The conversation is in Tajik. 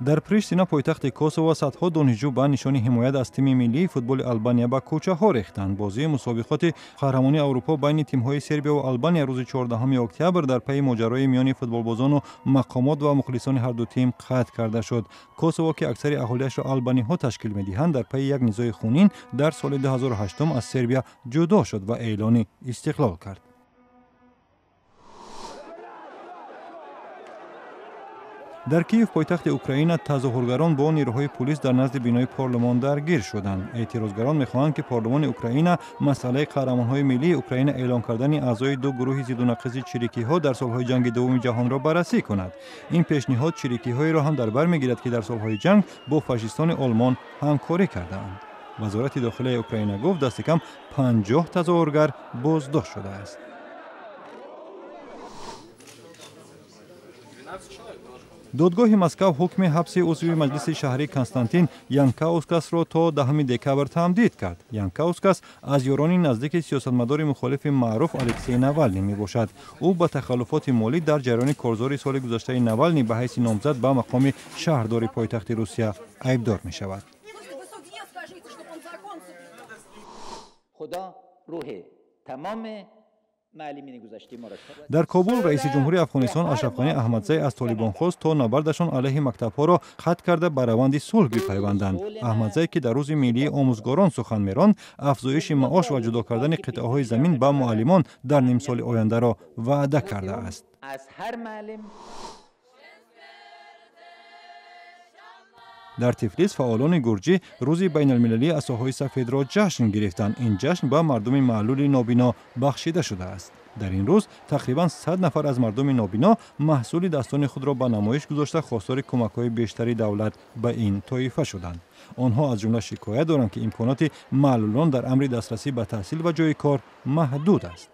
Дар Приштина, пойтахти Косово, садҳо донишҷӯ ба нишони ҳимоят аз тими миллии футболи Албания ба кӯчаҳо рехтанд. Бозии мусобиқоти қаҳрамонии Аврупо байни тимҳои Сербия ва Албания рӯзи 14 октябр дар пайи моҷарои миёни футболбозону мақомот ва мухлисони ҳарду тим қатъ карда шуд. Косово, ки аксари аҳолиашро албаниҳо ташкил медиҳанд, дар пайи як низои хунин дар соли 2008 аз Сербия ҷудо шуд ва эълони истиқлол кард. Дар Киев, пойтахти Украина, тазоҳургарон бо нерӯҳои пулис дар назди бинои парлумон даргир шуданд. Эътирозгарон мехоҳанд, ки парлумони Украина масъалаи қаҳрамонҳои миллии Украина эълон кардани аъзои ду гурӯҳи зиддунақизи чирикиҳо дар солҳои ҷанги дуввуми ҷаҳонро баррасӣ кунад. Ин пешниҳод чирикиҳоеро ҳам дар бар мегирад, ки дар солҳои ҷанг бо фашистони Олмон ҳамкорӣ кардаанд. Вазорати дохилаи Украина гуфт, дасти кам 50 тазоҳургар боздошт шудааст. Додгоҳи Москав ҳукми ҳабси узви маҷлиси шаҳрӣ Константин Янкаускасро то 10 декабр тамдид кард. Янкаускас аз ёрони наздики сиёсатмадори мухолифи маъруф Алексей Навални мебошад. Ӯ ба тахаллуфоти молӣ дар ҷараёни корзори соли гузаштаи Навални ба ҳайси номзад ба мақоми шаҳрдори пойтахти Русия айбдор мешавад. Дар Кобул раиси ҷумҳури Афғонистон Ашраф Ғанӣ Аҳмадзай аз толибон хост, то набардашон алайҳи мактабҳоро қатъ карда, ба раванди сулҳ бипайванданд. Аҳмадзай, ки дар рӯзи миллии омӯзгорон сухан меронд, афзоиши маош ва ҷудо кардани қитъаҳои замин ба муаллимон дар нимсоли ояндаро ваъда кардааст. Дар Тифлис фаъолони гурҷӣ рӯзи байналмилалии асоҳои сафедро ҷашн гирифтанд. Ин ҷашн ба мардуми маълули нобино бахшида шудааст. Дар ин рӯз тақрибан 100 нафар аз мардуми нобино маҳсули дастони худро ба намоиш гузошта, хостори кӯмакҳои бештари давлат ба ин тоифа шуданд. Онҳо аз ҷумла шикоят доранд, ки имконоти маълулон дар амри дастрасӣ ба таҳсил ва ҷойи кор маҳдуд аст.